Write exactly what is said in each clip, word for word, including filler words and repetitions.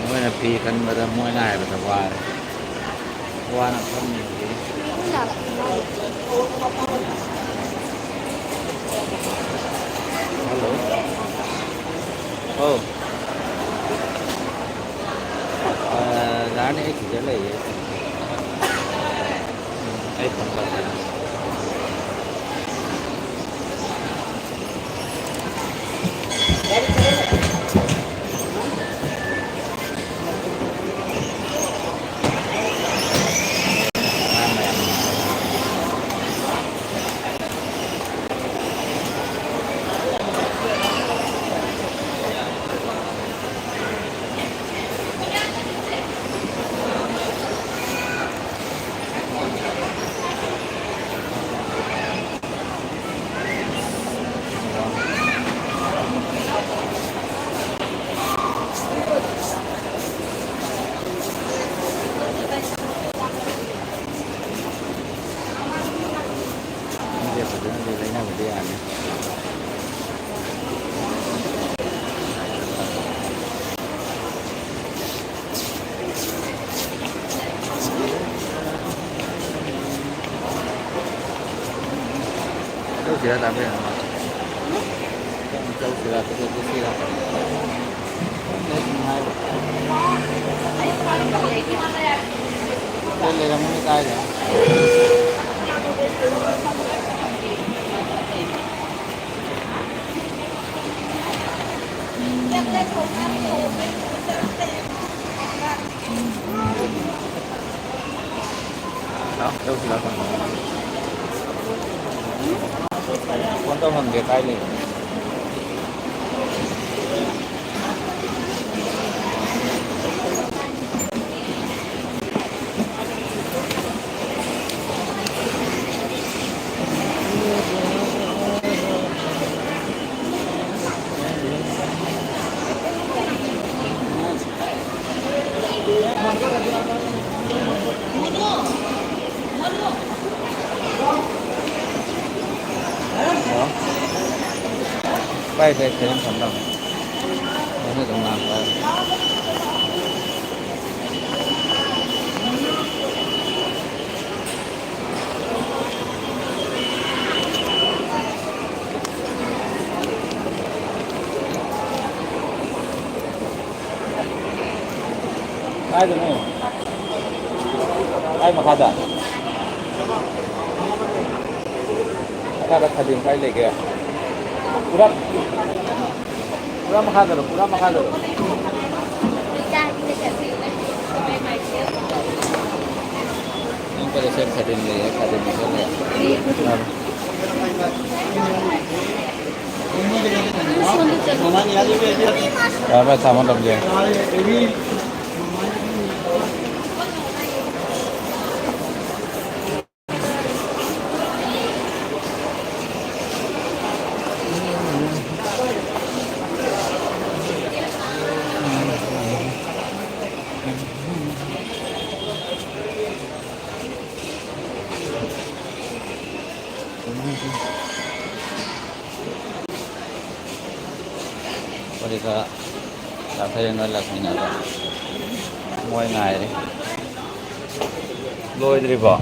ꯃꯣꯏꯅ ꯐꯤ ꯈꯟꯕꯗ ꯃꯣꯏꯅ ꯍꯥꯏꯕꯗ ꯋꯥꯔꯦ꯫ ꯋꯥꯅ ꯐꯝꯃꯤꯕꯗꯤ꯫ ꯍꯜꯂꯣ꯫ ꯑꯧ꯫ ꯑ, ꯌꯥꯅꯤ, ꯑꯩ ꯁꯤꯗ ꯂꯩꯌꯦ꯫ ꯎꯝ, ꯑꯩ ꯐꯣꯟ ꯇꯧꯔꯛꯀꯦ꯫ ꯈꯪꯗꯦ, ꯐꯖꯅꯗꯤ ꯂꯩꯅꯕꯗꯤ ꯌꯥꯅꯤ꯫ ꯆꯠꯂꯨꯁꯤꯔ, ꯗꯥ ꯕꯦꯝꯃ? ꯆꯠꯂꯨꯁꯤꯔ, ꯆꯠꯂꯨꯁꯤꯔ? ꯈꯪꯗꯦ, ꯁꯨꯝ ꯍꯥꯏꯕ꯫ ꯂꯩꯔꯝꯒꯅꯤ ꯀꯥꯏꯗꯅꯣ꯫ ꯐꯣꯟ ꯇꯧꯍꯟꯒꯦ ꯀꯥꯏ ꯂꯩ? ꯄꯥꯏ ꯄꯥꯏ ꯐꯖꯅ ꯊꯝꯗꯧꯅꯤ꯫ ꯑꯗꯨ ꯑꯗꯨꯝ ꯉꯥꯡꯕ꯫ ꯀꯥꯏꯗꯅꯣ? ꯀꯥꯏ ꯃꯈꯥꯗ? ꯃꯈꯥꯗ ꯈꯥꯗꯦꯝ ꯀꯥꯏ ꯂꯩꯒꯦ? ꯄꯨꯔꯥ, ꯄꯨꯔꯥ ꯃꯈꯥꯗꯔꯣ? ꯄꯨꯔꯥ ꯃꯈꯥꯗꯔꯣ? ꯅꯪ ꯀꯣꯂꯦꯖꯇ ꯈꯥꯗꯦꯝ ꯂꯩꯌꯦ, ꯈꯥꯗꯦꯝ ꯂꯩꯌꯦ꯫ ꯌꯥꯔꯦ, ꯊꯝꯃꯣ, ꯊꯝꯖꯔꯦ꯫ ꯄꯔꯤꯈꯥ ꯇꯥꯛꯊꯔꯦ ꯅꯣꯏ ꯂꯥꯛꯃꯤꯟꯅꯕ꯫ ꯃꯣꯏ ꯉꯥꯏꯔꯤ꯫ ꯂꯣꯏꯗ꯭ꯔꯤꯕꯣ?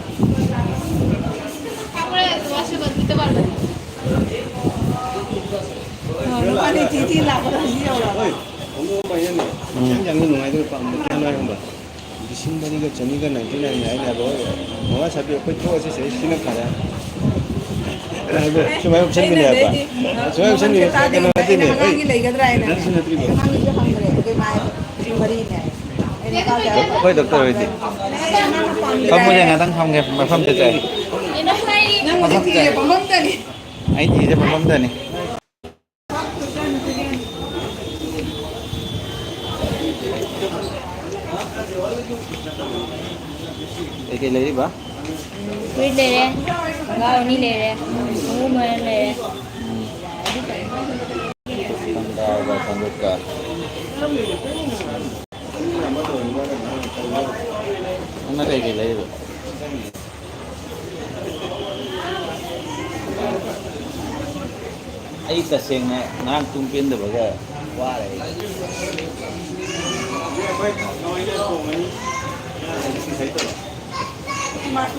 ꯅꯨꯄꯥꯅꯤ ꯊꯤ ꯊꯤ ꯂꯥꯛꯄꯗ ꯍꯧꯖꯤꯛ ꯌꯧꯔꯕ꯫ ꯎꯝ꯫ ꯌꯥꯝ ꯅꯨꯡꯉꯥꯏꯗꯧꯔꯤ ꯄꯥꯝꯕ ꯀꯌꯥ ꯂꯣꯏꯔꯝꯕ꯫ ꯂꯤꯁꯤꯡ ꯃꯔꯤꯒ ꯆꯅꯤꯒ ꯅꯥꯏꯟꯇꯤ ꯅꯥꯏꯟꯅꯦ ꯍꯥꯏꯅꯦ ꯑꯗꯣ, ꯃꯃꯥ ꯁꯥꯕꯤ ꯑꯩꯈꯣꯏ ꯊꯣꯛꯑꯁꯤ ꯁꯤꯗꯩ ꯁꯤꯅ ꯐꯔꯦ꯫ ꯍꯥꯏꯕ ꯁꯨꯃꯥꯏꯅ ꯑꯩꯅꯗꯤ ꯎꯞꯁꯟꯕꯤꯅꯦꯕ꯫ ꯑꯩꯗꯤ, ꯑ, ꯁꯨꯃꯥꯏꯅ ꯎꯞꯁꯟꯕꯤ-, ꯃꯃꯜꯁꯦ ꯇꯥꯗꯦ꯫ ꯀꯩꯅꯣ ꯅꯠꯇꯦꯅꯦ, ꯑꯩꯅ ꯑꯉꯥꯡꯒꯤ ꯑꯩ ꯂꯩꯒꯗ꯭ꯔꯥ ꯍꯥꯏꯅꯅꯦ꯫ ꯅꯠꯇꯦ, ꯅꯠꯇꯦ꯫ ꯑꯉꯥꯡꯒꯤꯁꯨ ꯍꯪꯗ꯭ꯔꯦ꯫ ꯑꯩꯈꯣꯏ ꯃꯥ ꯍꯥꯏꯕ ꯂꯤꯁꯤꯡ ꯃꯔꯤꯅꯦ ꯍꯥꯏ꯫ ꯑꯩꯈꯣꯏ ꯗꯣꯛꯇꯔ ꯍꯣꯏꯗꯤ꯫ ꯐꯝꯃꯨꯅꯦ, ꯉꯥꯛꯇꯪ ꯐꯝꯒꯦ, ꯃꯐꯝ ꯆꯠꯆꯩ꯫ ꯅꯪ ꯍꯧꯖꯤꯛ ꯊꯤꯔꯦ, ꯐꯝꯐꯝꯗꯅꯤ꯫ ꯑꯩ ꯊꯤꯔꯤꯁꯦ ꯐꯝꯐꯝꯗꯅꯤ꯫ ꯀꯩꯀꯩ ꯂꯩꯔꯤꯕ? ꯐꯨꯔꯤꯠ ꯂꯩꯔꯦ, ꯈꯣꯡꯒ꯭ꯔꯥꯎ ꯑꯅꯤ ꯂꯩꯔꯦ, ꯈꯣꯡꯎꯞ ꯑꯃ ꯂꯩꯔꯦ꯫ ꯎꯝ꯫ ꯈꯪꯒꯥꯎꯒ ꯈꯣꯡꯎꯞꯀ꯫ ꯅꯪꯅ ꯀꯩꯀꯩ ꯂꯩꯔꯤꯕ? ꯑꯩ ꯇꯁꯦꯡꯅ ꯉꯔꯥꯡ ꯇꯨꯝ ꯄꯦꯟꯗꯕꯒ ꯋꯥꯔꯦ ꯑꯩ꯫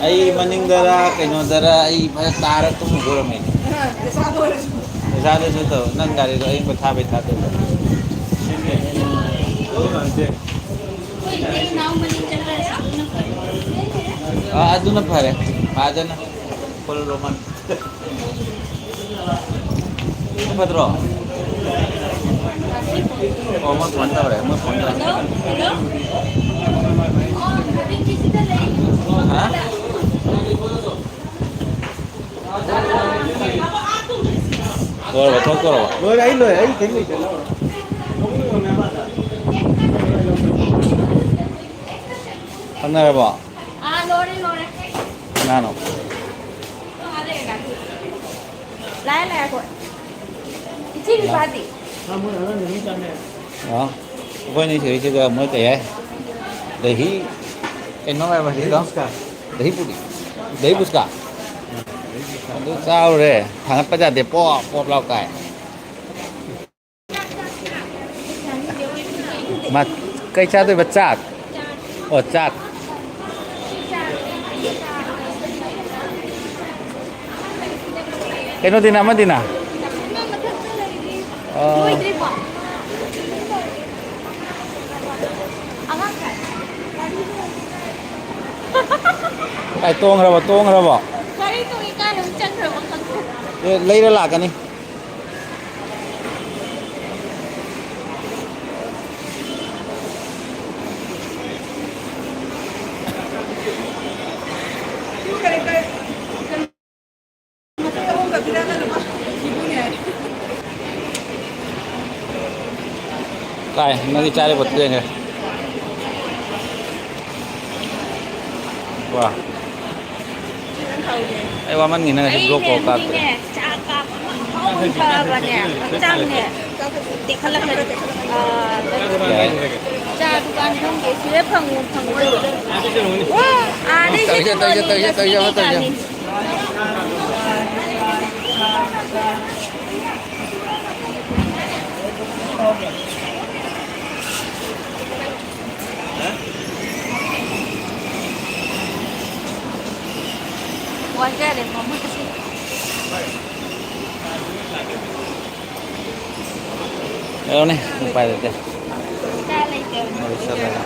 ꯑꯩ ꯃꯅꯤꯡꯗꯔ ꯀꯩꯅꯣꯗꯔ ꯑꯩ ꯐꯖ ꯇꯥꯔ ꯇꯨꯝꯃꯨꯗꯣꯔꯝꯃꯦ꯫ ꯄꯩꯁꯥꯗꯨꯁꯨ ꯇꯧ, ꯅꯪ ꯒꯥꯔꯤꯗꯣ ꯑꯌꯦꯡꯕ ꯊꯥꯕꯩ ꯊꯥꯗꯣꯏꯕ꯫ ꯑ, ꯑꯗꯨꯅ ꯐꯔꯦ꯫ ꯐꯖꯅ ꯐꯨꯜ ꯔꯣꯃꯟ꯫ ꯑꯗꯨꯅ ꯐꯠꯇ꯭ꯔꯣ? ꯑꯣ, ꯃꯣꯏ ꯐꯣꯟ ꯇꯧꯔꯦ, ꯃꯣꯏ ꯐꯣꯟ ꯇꯧꯔꯦ꯫ ꯍꯥ? ꯂꯣꯏꯔꯕ, ꯊꯣꯛꯇꯣꯔꯕ? ꯂꯣꯏꯔꯦ, ꯑꯩ ꯂꯣꯏꯔꯦ, ꯑꯩ ꯀꯩꯝ ꯂꯩꯇꯦ꯫ ꯈꯪꯅꯔꯕꯣ? ꯑꯥ, ꯂꯣꯏꯔꯦ, ꯂꯣꯏꯔꯦ꯫ ꯀꯅꯥꯅꯣ? ꯂꯥꯛꯑꯦ, ꯂꯥꯛꯑꯦ, ꯑꯩꯈꯣꯏ꯫ ꯏꯆꯦ ꯅꯤꯄꯥꯗꯤ? ꯑ, ꯑꯩꯈꯣꯏꯅꯤ ꯁꯤꯗꯩꯁꯤꯗ ꯃꯣꯏ ꯀꯩ ꯍꯥꯏ? ꯗꯍꯤ, ꯀꯩꯅꯣ ꯍꯥꯏꯕ ꯁꯤꯗꯣ? ꯗꯍꯤ ꯄꯨꯔꯤ꯫ ꯗꯍꯤ ꯄꯨꯁꯀꯥ꯫ ꯑꯗꯨ ꯆꯥꯎꯔꯦ꯫ ꯊꯥꯡꯒꯠꯄ ꯌꯥꯗꯦ꯫ ꯄꯣꯞ, ꯄꯣꯞ ꯂꯥꯎ ꯇꯥꯏ꯫ ꯃꯥ ꯀꯩ ꯆꯥꯗꯣꯏꯕ? ꯆꯥꯛ? ꯑꯣ, ꯆꯥꯛ꯫ ꯀꯩꯅꯣꯗꯤꯅ, ꯑꯃꯗꯤꯅ? ꯑꯣ꯫ ꯀꯥꯏ ꯇꯣꯡꯈ꯭ꯔꯕ, ꯇꯣꯡꯈ꯭ꯔꯕ? ꯒꯥꯔꯤ ꯇꯣꯡꯉꯤ ꯀꯥꯏꯗ ꯑꯃꯨꯛ ꯆꯪꯈ꯭ꯔꯕ ꯈꯪꯗꯦ꯫ ꯑꯦ, ꯂꯩꯔ ꯂꯥꯛꯀꯅꯤ꯫ ꯑꯦ, ꯅꯪꯗꯤ ꯆꯥꯔꯦ ꯄꯣꯠꯇꯨ ꯌꯦꯡꯈ꯭ꯔꯦ꯫ ꯋꯥ꯫ ꯑꯩ ꯋꯥꯃꯟꯒꯤꯅ ꯉꯁꯤ ꯕ꯭ꯂꯣꯛ ꯀꯣꯜ ꯀꯥꯞꯇ꯭ꯔꯦ꯫ ꯆꯥ ꯀꯥꯞ ꯑꯃ ꯐꯥꯎꯕ ꯊꯛꯑꯕꯅꯦ, ꯍꯛꯆꯥꯡꯅꯦ ꯇꯦꯛꯈꯠꯂꯛꯀꯅꯤ꯫ ꯑꯥ, ꯌꯥꯏ꯫ ꯆꯥ ꯗꯨꯀꯥꯟ ꯈꯪꯗꯦ, ꯁꯤꯗ ꯐꯪꯉꯨ ꯐꯪꯉꯨ꯫ ꯑꯥꯗꯩ ꯇꯧꯖ, ꯇꯧꯖ, ꯇꯧꯖ, ꯇꯧꯖ, ꯑꯃ ꯇꯧꯖ꯫ ꯋꯥꯖꯔꯦ ꯃꯃꯥꯁꯦ꯫ ꯌꯥꯔꯣꯅꯦ, ꯎꯄꯥꯏ ꯂꯩꯇꯦ꯫ ꯏꯆꯥ ꯂꯩꯇꯕꯅꯤ꯫ ꯂꯣꯏꯁꯜꯂꯒ꯫